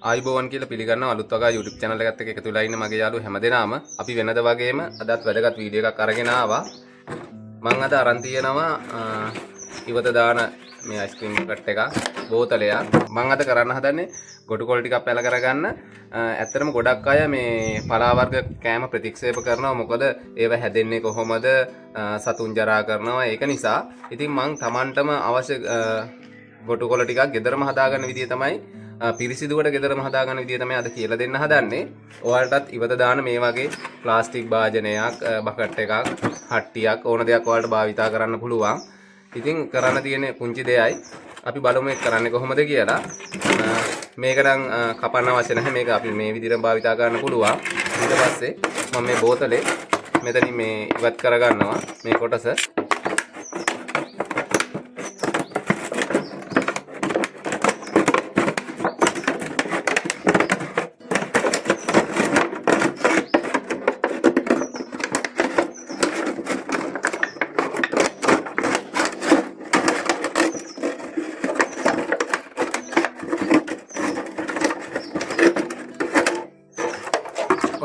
ආයුබෝවන් කියලා පිළිගන්නවා අලුත් වගා YouTube channel එකත් එක්ක එකතු වෙලා ඉන්න මගේ යාළුවෝ හැමදෙනාම. අපි වෙනද වගේම අදත් වැදගත් වීඩියෝ එකක් අරගෙන ආවා. මං අද අරන් තියෙනවා ඉවත දාන මේ අයිස්ක්‍රීම් බකට් එකක්, බෝතලයක්. මං අද කරන්න හදන්නේ ගොටු කොළ ටිකක් පැල කරගන්න. ඇත්තටම ගොඩක් අය මේ පලා වර්ග කෑම ප්‍රතික්ෂේප කරනවා, මොකද ඒව හැදෙන්නේ කොහොමද, සතුන් ජරා කරනවා, ඒක නිසා. ඉතින් මං තමන්ටම අවශ්‍ය ගොටු කොළ ටිකක් ගෙදරම හදාගන්න විදිය තමයි, පිරිසිදුවට ගෙදරම හදාගන්න විදිය තමයි අද කියලා දෙන්න හදන්නේ. ඔයාලටත් ඉවත දාන මේ වගේ ප්ලාස්ටික් භාජනයක්, බකට් එකක්, හට්ටියක් ඕන දෙයක් ඔයාලට භාවිතා කරන්න පුළුවන්. ඉතින් කරන්න තියෙන පුංචි දෙයයි. අපි බලමු ඒක කරන්නේ කොහොමද කියලා. මේක නම් කපන්න අවශ්‍ය නැහැ. මේක අපි මේ විදිහටම භාවිතා කරන්න පුළුවන්. ඊට පස්සේ මම මේ බෝතලේ මෙතනින් මේ ඉවත් කරගන්නවා මේ කොටස.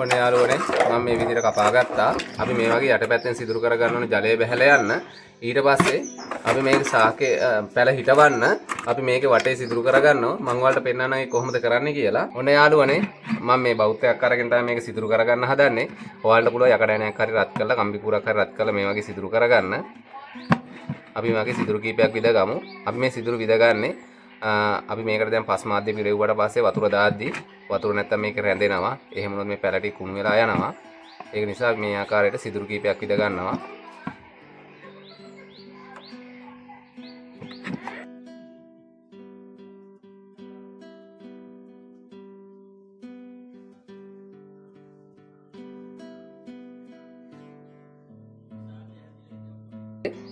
ඔන්න යාළුවනේ, මම මේ විදිහට කපා ගත්තා. අපි මේ වගේ යටපැත්තෙන් සිදුරු කරගන්න ඕනේ ජලය බැහැලා යන්න. ඊට පස්සේ අපි මේක සාකේ පැල හිටවන්න අපි මේකේ වටේ සිදුරු කරගන්නවා. මම ඔයාලට පෙන්නන්නම් ඒක කොහොමද කරන්නේ කියලා. ඔන්න යාළුවනේ, මම මේ බෞද්ධයක් අරගෙන තමයි මේක සිදුරු කරගන්න හදන්නේ. ඔයාලට පුළුවන් යකඩ ඇණයක් හරි රත් කරලා, කම්බි කූරක් හරි රත් කරලා මේ වගේ සිදුරු කරගන්න. අපි මේ වගේ සිදුරු කීපයක් විදගමු. අපි මේ සිදුරු විදගන්නේ අපි මේකට දැන් පස් මාධ්‍ය පිරෙව්වට පස්සේ වතුර දාද්දි වතුර නැත්තම් මේක රැඳෙනවා. එහෙම වුණොත් මේ පැල ටික කුණු වෙලා යනවා. ඒක නිසා අපි මේ ආකාරයට සිදුරු කීපයක් විද ගන්නවා.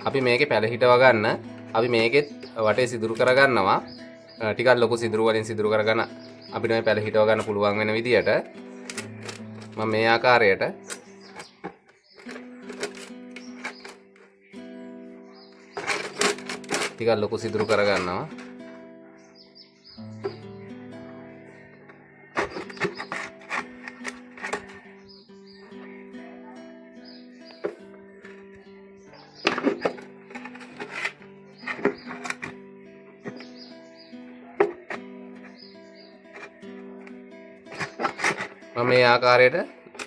අපි මේකේ පැල හිටව ගන්න අපි මේකෙත් වටේ සිදුරු කරගන්නවා. ටිකක් ලොකු සිදුරු වලින් සිදුරු කරගන්න අපිට මේ පැල හිටව ගන්න පුළුවන් වෙන විදියට මම මේ ආකාරයට ටිකක් ලොකු සිදුරු කරගන්නවා. මම මේ ආකාරයට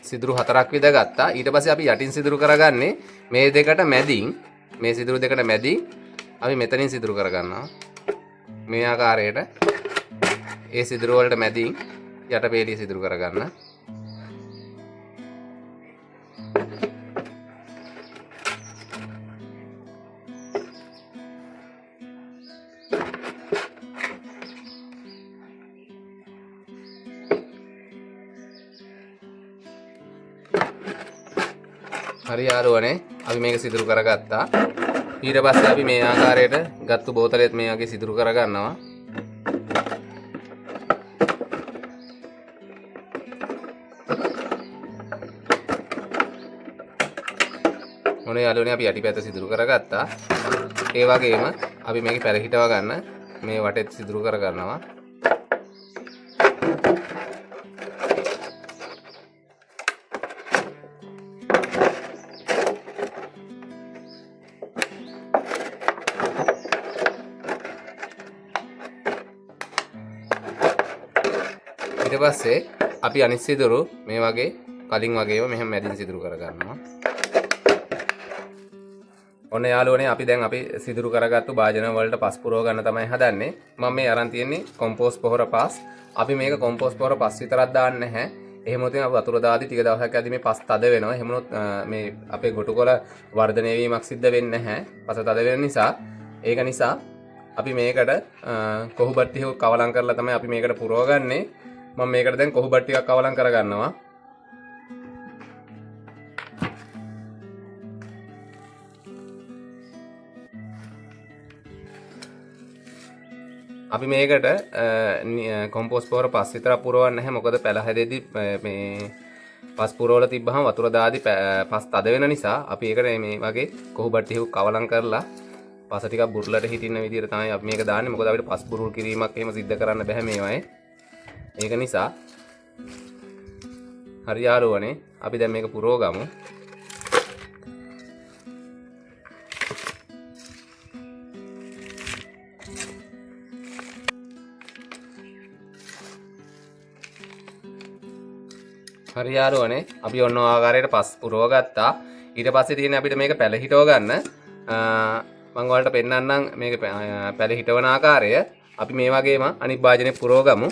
සිදුරු හතරක් විදගත්තා. ඊට පස්සේ අපි යටින් සිදුරු කරගන්නේ මේ දෙකට මැදින්, මේ සිදුරු දෙකට මැදින් අපි මෙතනින් සිදුරු කරගන්නවා. මේ ආකාරයට ඒ සිදුරු වලට මැදින් යට පේලිය සිදුරු කරගන්න. හරි යාළුවනේ, අපි මේක සිදුරු කරගත්තා. ඊට පස්සේ අපි මේ ආකාරයට ගත්තු බෝතලෙත් මේ වගේ සිදුරු කරගන්නවා. මොන යාළුවනේ, අපි යටිපැත්ත සිදුරු කරගත්තා. ඒ වගේම අපි මේකේ පැල හිටව ගන්න මේ වටෙත් සිදුරු කරගන්නවා. ඊට පස්සේ අපි අනිත් සිදුරු මේ වගේ කලින් වගේම මෙහෙම මැදින් සිදුරු කරගන්නවා. ඔන්න යාළුවනේ, අපි දැන් අපි සිදුරු කරගත්තු භාජන වලට පස් පුරව ගන්න තමයි හදන්නේ. මම මේ අරන් තියෙන්නේ කොම්පෝස්ට් පොහොර පස්. අපි මේක කොම්පෝස්ට් පොහොර පස් විතරක් දාන්නේ නැහැ. එහෙම වුණොත් අපි වතුර දාද්දි ටික දවසක් යද්දි මේ පස් තද වෙනවා. එහෙම වුණොත් මේ අපේ ගොටු කොළ වර්ධනය වීමක් සිද්ධ වෙන්නේ නැහැ. පස තද වෙන නිසා. ඒක නිසා අපි මේකට කොහු බට්ටි ටිකක් කවලම් කරලා තමයි අපි මේකට පුරවගන්නේ. මම මේකට දැන් කොහු බට්ටි ටිකක් කවලම් කරගන්නවා. අපි මේකට කොම්පෝස්ට් පොහොර පස් විතරක් පුරවන්නේ නැහැ. මොකද පැල හැදෙද්දි මේ පස් පුරවල තිබ්බහම වතුර දාදි පස් තද වෙන නිසා අපි ඒකට මේ වගේ කොහු බට්ටි ටිකක් කවලම් කරලා පස ටිකක් බුරුලට හිටින්න විදියට තමයි අපි මේක දාන්නේ. මොකද අපිට පස් බුරුල් කිරීමක් එහෙම සිද්ධ කරන්න බැහැ මේවයේ. ඒක නිසා හරි යාළුවනේ, අපි දැන් මේක පුරව ගමු. හරි යාළුවනේ, අපි ඔන්න ඔය ආකාරයට පස් පුරව ගත්තා. ඊට පස්සේ තියෙන අපිට මේක පැල හිටව ගන්න. මම ඔයාලට පෙන්නන්නම් මේක පැල හිටවන ආකාරය. අපි මේ වගේම අනිත් භාජනේ පුරව ගමු.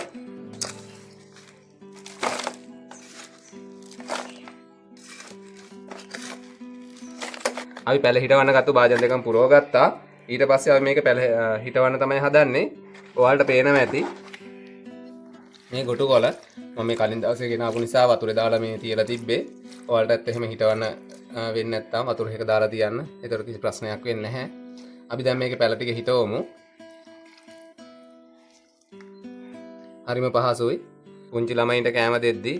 අපි පැල හිටවන්න ගත්තු භාජන දෙකම පුරව ගත්තා. ඊට පස්සේ අපි මේක පැල හිටවන්න තමයි හදන්නේ. ඔයාලට පේනවා ඇති මේ ගොටු කොළ මම මේ කලින් දවසේ ගෙන ආපු නිසා වතුරේ දාලා මේ තියලා තිබ්බේ. ඔයාලටත් එහෙම හිටවන්න වෙන්නේ නැත්තම් වතුර එක දාලා තියන්න. ඒතර කිසි ප්‍රශ්නයක් වෙන්නේ නැහැ. අපි දැන් මේකේ පැල ටික හිටවමු. හරිම පහසුයි. පුංචි ළමයින්ට කෑම දෙද්දි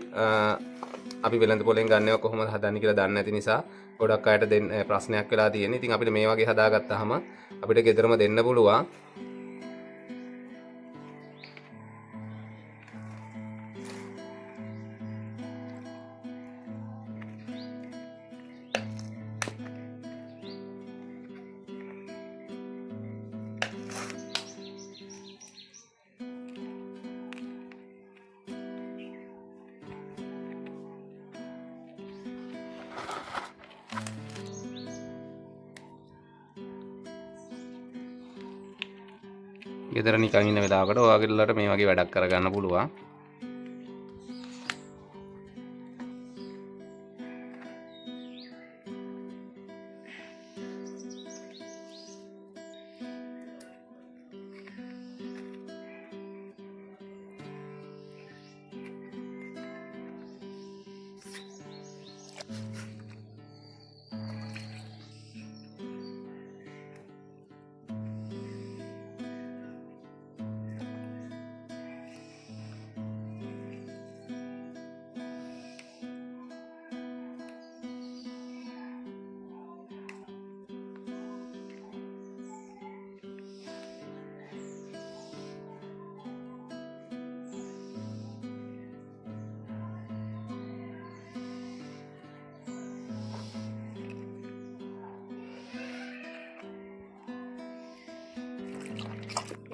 අපි වෙළඳ පොලෙන් ගන්න ඒවා කොහොමද හදන්නේ කියලා දන්නේ නැති නිසා ගොඩක් අයට දෙන්න ප්‍රශ්නයක් වෙලා තියෙන්නේ. ඉතින් අපිට මේ වගේ හදාගත්තාම අපිට ගෙදරම දෙන්න පුළුවන්. ගෙදර නිකන් ඉන්න වෙලාවකට ඔයාගෙදරට මේ වගේ වැඩක් කරගන්න පුළුවන්.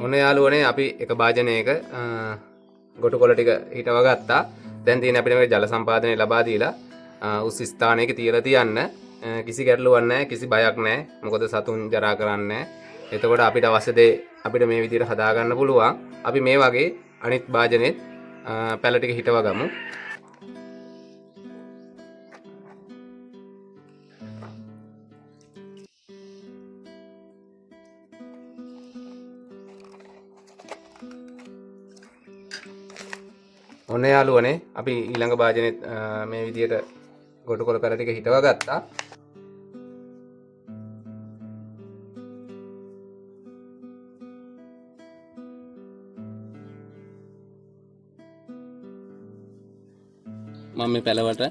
ඔන්න යාළුවනේ, අපි එක භාජනයක ගොටු කොළ ටික හිටව ගත්තා. දැන් තියෙන අපිට මේක ජල සම්පාදනය ලබා දීලා, උස් ස්ථානයක තියලා තියන්න. කිසි ගැටලුවක් නැහැ, කිසි බයක් නැහැ. මොකද සතුන් ජරා කරන්නේ නැහැ. එතකොට අපිට අවශ්‍ය දේ අපිට මේ විදිහට හදාගන්න පුළුවන්. අපි මේ වගේ අනිත් භාජනෙත් පැල ටික හිටව ගමු. ඔන්න යාළුවනේ, අපි ඊළඟ භාජනෙත් මේ විදියට ගොටු කොළ පැල ටික හිටව ගත්තා. මම මේ පැලවට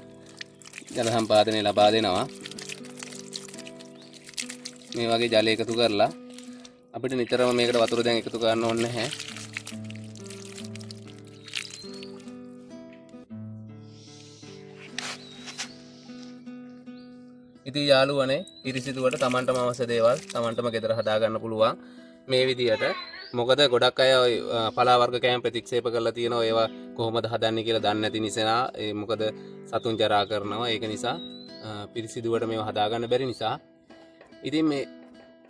ජල සම්පාදනය ලබා දෙනවා. මේ වගේ ජලය එකතු කරලා අපිට නිතරම මේකට වතුර දැන් එකතු කරන්න ඕනේ නැහැ. ඉතින් යාළුවනේ, පිරිසිදුවට තමන්ටම අවශ්‍ය දේවල් තමන්ටම ගෙදර හදාගන්න පුළුවන් මේ විදියට. මොකද ගොඩක් අය ඔය පලා වර්ග කෑම ප්‍රතික්ෂේප කරලා තියෙනවා. ඒවා කොහොමද හදන්නේ කියලා දන්නේ නැති නිසා, ඒ මොකද සතුන් ජරා කරනවා. ඒක නිසා, පිරිසිදුවට මේවා හදාගන්න බැරි නිසා.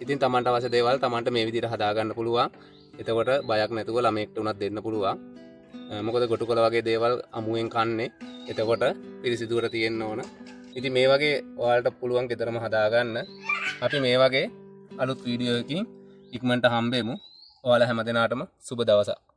ඉතින් තමන්ට අවශ්‍ය දේවල් තමන්ට මේ විදියට හදාගන්න පුළුවන්. එතකොට බයක් නැතුව ළමයෙක්ට උනත් දෙන්න පුළුවන්. මොකද ගොටු කොළ වගේ දේවල් අමුවෙන් කන්නේ. එතකොට පිරිසිදුවට තියෙන්න ඕන. ඉතින් මේ වගේ ඔයාලට පුළුවන් ගෙදරම හදාගන්න. අපි මේ වගේ අලුත් වීඩියෝ එකකින් ඉක්මනට හම්බෙමු. ඔයාලා හැම දෙනාටම සුබ දවසක්.